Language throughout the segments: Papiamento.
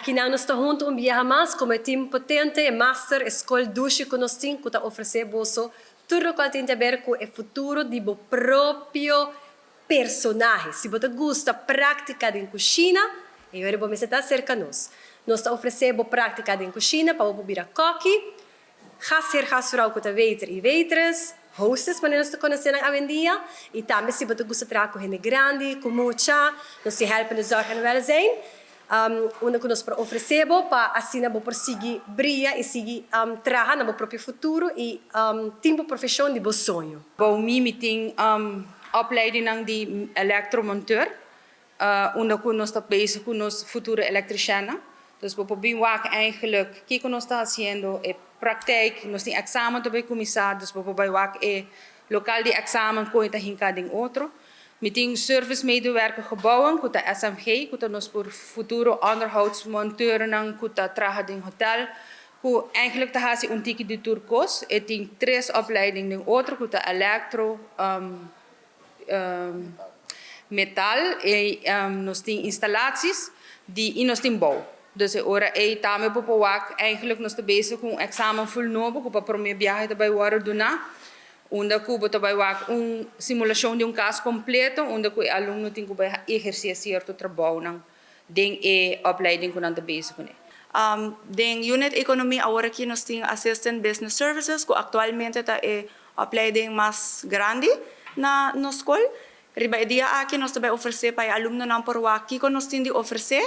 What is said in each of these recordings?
Akinan nos ta hunto un biaha mas como e team potente, e master, e scol dushi cu nos tin cu ta ofrece boso tur locual tin di haber cu e futuro di bo propio personahe. Si bo ta gusta practica den cushina, e ora bo mester ta cerca nos. Nos ta ofrece bo practica den cushina pa bo por bira koki, gastheer, gastvrouw cu ta waiter y waitress, hostess manera nos ta conoce nan awendia, y tambe si bo ta gusta traha cu hende grandi, cu mucha, nos tin helpende zorg en welzijn, unda cu nos por ofrece bo pa asina bo por sigui bria y sigui traha na bo propio futuro y tin bo profesion di bo soño. Bou mi mi tin opleidingnan di elektromonteur, unda ku nos ta bezig ku nos futuro elektriciannan. Dus bo por bin wak eigenlijk kiko nos ta hasiendo, e praktijk, nos tin examen ta bay kuminsá, dus bo por bay wak e lokaal di examen kon e ta hinká den otro. Mi tin service medewerker gebouwen ku ta SMG, ku ta nos por futuro onderhoudsmonteurnan ku ta traha den hotel, ku eigenlijk ta hasi un tiki di tur kos. E tin tres opleiding den otro ku ta elektro, metal i nos tin instalaties di i nos tin bou. Dus e ora ei tambe bo por wak eigenlijk nos ta bezig ku un examen ful nobo ku pa prome biaha ta bai wòrdu duná unda ku bo ta bai wak un simulashon di un kas kompleto unda ku e alumno tin ku bai ehersé sierto trabounan den e opleiding ku nan ta bezig kuné. Den Unit Economie awor aki nos tin Assistant Business Services ku aktualmente ta e opleiding mas grandi na nos skol. Riba e dia aki nos ta bai ofresé pa e alumnonan por wak kiko nos tin di ofresé.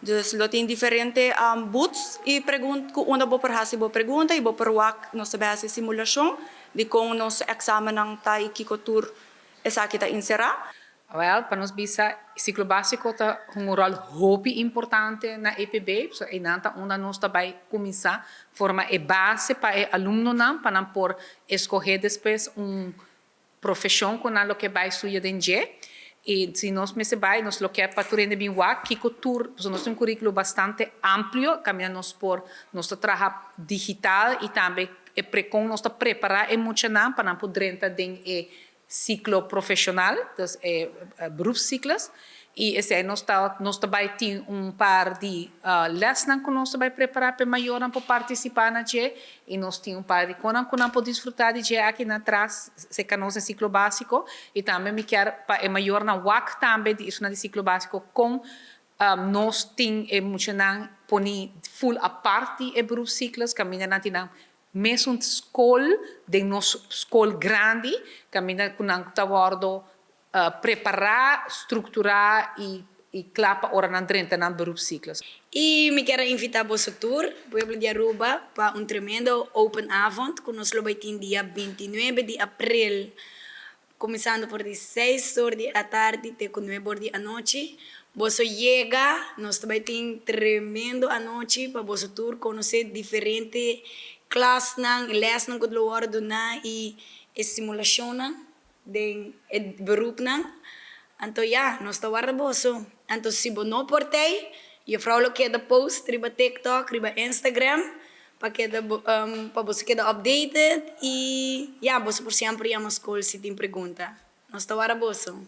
Dus lo tin diferente booths i pregun ku unda bo por hasi bo pregunta i bo por wak nos ta bai hasi simulashon di kon nos eksamennan ta i kiko tur esaki ta enserá. Awel, pa nos bisa, Siklo Básiko ta hunga un ròl hopi importante na EPB, pasobra einan ta unda nos ta bai kuminsá forma e base pa e alumnonan pa nan por eskohé despues un profeshon ku nan lo ke bai studia den dje. I si nos mester bai, nos lo ke pa tur hende bin wak kiko tur, pasobra nos tin un kuríkulo bastante amplio kaminda nos por, nos ta traha digital i tambe e prekon nos ta prepará e muchanan pa nan por drenta den e Siklo profeshonal, dus e beroepscyclus, i esei nos ta nos ta bai tin un par di lèsnan ku nos ta bai prepará pa e mayornan por partisipá na dje i nos tin un par di konan ku nan por disfrutá di dje aki na tras serka nos den siklo básiko i tambe mi kier pa e mayornan wak tambe di esunnan di siklo básiko kon nos tin e muchanan poni ful apart di e beroepscyclus kaminda nan tin nan Mesun skol den nos skol grandi kaminda ku nan ta wòrdu prepará, strukturá i i kla pa ora nan drenta nan beroepscyclus. I mi kier a invitá boso tur, pueblo di Aruba, pa un tremendo open avond ku nos lo bai tin dia 29 di april Kuminsando for di seis or di atardi te ku nuebe or di anochi. Boso yega, nos ta bai tin tremendo anochi pa boso tur konosé diferente klasnan, lèsnan ku lo wòrdu duná i e simulashonnan den e berupnan. Anto ya, nos ta warda boso. Anto si bo no por tei, juffrouw lo keda post riba TikTok, riba Instagram. Pa keda pa boso keda updated y ya boso por siempre yama school si tin pregunta. Nos ta wara boso.